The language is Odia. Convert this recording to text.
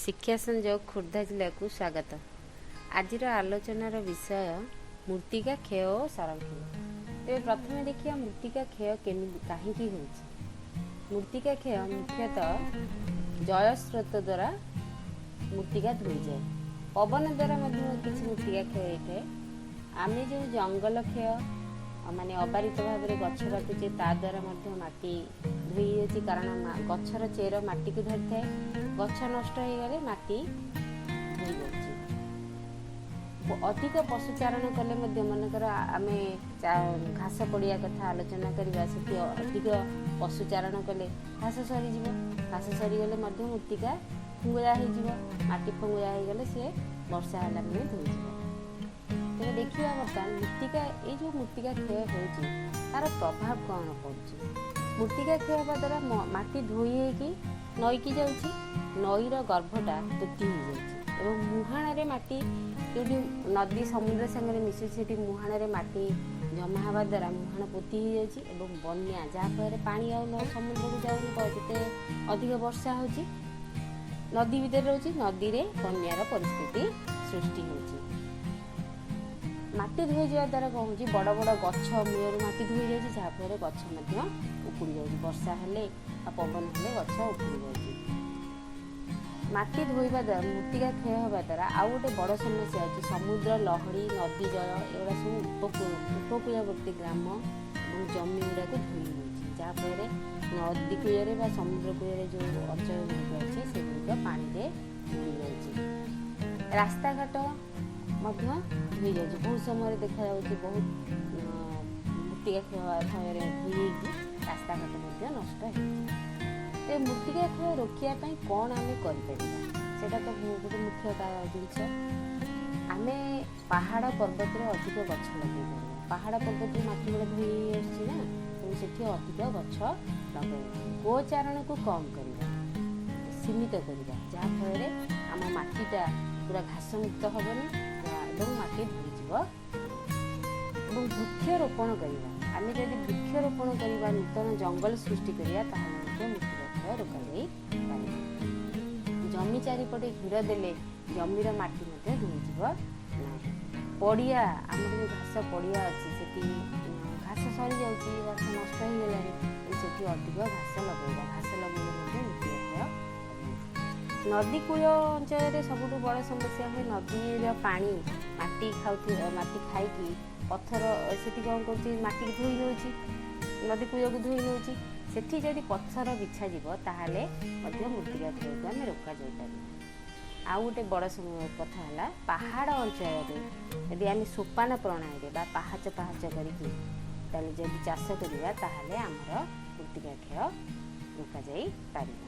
ଶିକ୍ଷା ସଂଯୋଗ ଖୋର୍ଦ୍ଧା ଜିଲ୍ଲାକୁ ସ୍ୱାଗତ। ଆଜିର ଆଲୋଚନାର ବିଷୟ ମୃତ୍ତିକା କ୍ଷୟ ଓ ସଂରକ୍ଷଣ। ତେବେ ପ୍ରଥମେ ଦେଖିବା ମୃତ୍ତିକା କ୍ଷୟ କେମିତି, କାହିଁକି ହେଉଛି। ମୃତ୍ତିକା କ୍ଷୟ ମୁଖ୍ୟତଃ ଜଳସ୍ରୋତ ଦ୍ୱାରା ମୃତ୍ତିକା ଧୋଇଯାଏ। ପବନ ଦ୍ୱାରା ମଧ୍ୟ କିଛି ମୃତ୍ତିକା କ୍ଷୟ ହେଇଥାଏ। ଆମେ ଯେଉଁ ଜଙ୍ଗଲ କ୍ଷୟ, ମାନେ ଅବାରିତ ଭାବରେ ଗଛ କାଟୁଛେ, ତା ଦ୍ୱାରା ମଧ୍ୟ ମାଟି ଧୋଇ ହେଇଯାଉଛି। କାରଣ ଗଛର ଚେର ମାଟିକୁ ଧରିଥାଏ। ଗଛ ନଷ୍ଟ ହେଇଗଲେ ମାଟି ଧୋଇ ଯାଉଛି। ଅଧିକ ପଶୁଚାରଣ କଲେ ମଧ୍ୟ, ମନେକର ଆମେ ଘାସ ପଡ଼ିଆ କଥା ଆଲୋଚନା କରିବା, ସେଠି ଅଧିକ ପଶୁଚାରଣ କଲେ ଘାସ ସରିଯିବ। ଘାସ ସରିଗଲେ ମଧ୍ୟ ମୃତ୍ତିକା ଫୁଙ୍ଗୁଳା ହେଇଯିବ। ମାଟି ଫୁଙ୍ଗୁଳା ହେଇଗଲେ ସିଏ ବର୍ଷା ହେଲା ମାନେ ଧୋଇଯିବ। ତେବେ ଦେଖିବା ବର୍ତ୍ତମାନ ମୃତ୍ତିକା, ଏଇ ଯେଉଁ ମୃତ୍ତିକା କ୍ଷୟ ହେଉଛି, ତାର ପ୍ରଭାବ କ'ଣ ପଡ଼ୁଛି। ମୃତ୍ତିକା କ୍ଷୟ ହେବା ଦ୍ୱାରା ମାଟି ଧୋଇ ହେଇକି ନଈକି ଯାଉଛି। ନଈର ଗର୍ଭଟା ପୋତି ହେଇଯାଉଛି ଏବଂ ମୁହାଣରେ ମାଟି, ଯେଉଁଠି ନଦୀ ସମୁଦ୍ର ସାଙ୍ଗରେ ମିଶୁଛି, ସେଠି ମୁହାଣରେ ମାଟି ଜମା ହେବା ଦ୍ୱାରା ମୁହାଣ ପୋତି ହେଇଯାଉଛି ଏବଂ ବନ୍ୟା, ଯାହାଫଳରେ ପାଣି ଆଉ ସମୁଦ୍ରକୁ ଯାଉନି। ଯେତେ ଅଧିକ ବର୍ଷା ହେଉଛି, ନଦୀ ଭିତରେ ରହୁଛି। ନଦୀରେ ବନ୍ୟାର ପରିସ୍ଥିତି ସୃଷ୍ଟି ହେଉଛି। ମାଟି ଧୋଇଯିବା ଦ୍ୱାରା କ'ଣ ହେଉଛି? ବଡ଼ ବଡ଼ ଗଛ ମୂଳରୁ ମାଟି ଧୋଇ ଯାଉଛି, ଯାହାଫଳରେ ଗଛ ମଧ୍ୟ ଉପୁଡ଼ି ଯାଉଛି। ବର୍ଷା ହେଲେ ଆଉ ପବନ ହେଲେ ଗଛ ଉପୁଡ଼ି ଯାଉଛି। ମାଟି ଧୋଇବା ଦ୍ୱାରା, ମୃତ୍ତିକା କ୍ଷୟ ହେବା ଦ୍ୱାରା ଆଉ ଗୋଟେ ବଡ଼ ସମସ୍ୟା ଅଛି। ସମୁଦ୍ର ଲହଡ଼ି, ନଦୀ ଜଳ, ଏଗୁଡ଼ା ସବୁ ଉପକୂଳବର୍ତ୍ତୀ ଗ୍ରାମ ଏବଂ ଜମି ଗୁଡ଼ାକୁ ଧୋଇ ନେଉଛି, ଯାହାଫଳରେ ନଦୀ କୂଳରେ ବା ସମୁଦ୍ର କୂଳରେ ଯେଉଁ ଅଞ୍ଚଳ ଗୁଡ଼ିକ ଅଛି, ସେଗୁଡ଼ିକ ପାଣିରେ ବୁଡ଼ି ଯାଉଛି। ରାସ୍ତାଘାଟ ମଧ୍ୟ ଧୋଇ ଯାଉଛି। ବହୁତ ସମୟରେ ଦେଖାଯାଉଛି, ବହୁତ ମୃତ୍ତିକା କ୍ଷୟ ଫଳରେ ଧୋଇ ହେଇକି ରାସ୍ତାଘାଟ ମଧ୍ୟ ନଷ୍ଟ ହେଉଛି। ତେବେ ମୃତ୍ତିକା କ୍ଷୟ ରୋକିବା ପାଇଁ କ'ଣ ଆମେ କରିପାରିବା? ସେଇଟା ତ ଗୋଟେ ମୁଖ୍ୟ ଜିନିଷ। ଆମେ ପାହାଡ଼ ପର୍ବତରେ ଅଧିକ ଗଛ ଲଗେଇ ପାରିବା। ପାହାଡ଼ ପର୍ବତରେ ମାଟି ଗୁଡ଼ା ଧୋଇ ହେଇ ଆସୁଛି ନା, ତେଣୁ ସେଠି ଅଧିକ ଗଛ ଲଗାଇବା। ଗୋଚାରଣକୁ କମ୍ କରିବା, ସୀମିତ କରିବା, ଯାହାଫଳରେ ଆମ ମାଟିଟା ପୁରା ଘାସମୁକ୍ତ ହେବନି ଏବଂ ମାଟି ଧୋଇଯିବ। ଏବଂ ବୃକ୍ଷରୋପଣ କରିବା। ଆମେ ଯଦି ବୃକ୍ଷରୋପଣ କରିବା, ନୂତନ ଜଙ୍ଗଲ ସୃଷ୍ଟି କରିବା, ତାହେଲେ ମଧ୍ୟ ମୃତ୍ତିକା କ୍ଷୟ ରୋକାଯାଇପାରିବ। ଜମି ଚାରିପଟେ ହିଡ଼ ଦେଲେ ଜମିର ମାଟି ମଧ୍ୟ ଧୋଇଯିବ ନାହିଁ। ପଡ଼ିଆ, ଆମର ଯେଉଁ ଘାସ ପଡ଼ିଆ ଅଛି, ସେଠି ଘାସ ସରିଯାଉଛି, ଘାସ ନଷ୍ଟ ହେଇଗଲାଣି, ସେଠି ଅଧିକ ଘାସ ଲଗାଇବା। ଘାସ ଲଗାଇଲେ ମଧ୍ୟ ମୃତ୍ତିକା କ୍ଷୟ। ନଦୀ କୂଳ ଅଞ୍ଚଳରେ ସବୁଠୁ ବଡ଼ ସମସ୍ୟା ହୁଏ। ନଦୀର ପାଣି ମାଟି ଖାଉଥିବା, ମାଟି ଖାଇକି ପଥର, ସେଠି କ'ଣ କରୁଛି? ମାଟିକି ଧୋଇ ନେଉଛି, ନଦୀ କୂଳକୁ ଧୋଇ ନେଉଛି। ସେଠି ଯଦି ପଥର ବିଛାଯିବ, ତାହେଲେ ମଧ୍ୟ ମୃତ୍ତିକା କ୍ଷୟକୁ ଆମେ ରୋକାଯାଇପାରିବ। ଆଉ ଗୋଟେ ବଡ଼ କଥା ହେଲା, ପାହାଡ଼ ଅଞ୍ଚଳରେ ଯଦି ଆମେ ସୋପାନ ପ୍ରଣାଳୀରେ ବା ପାହାଚ ପାହାଚ କରିକି ତାହେଲେ ଯଦି ଚାଷ କରିବା, ତାହେଲେ ଆମର ମୃତ୍ତିକା କ୍ଷୟ ରୋକାଯାଇପାରିବ।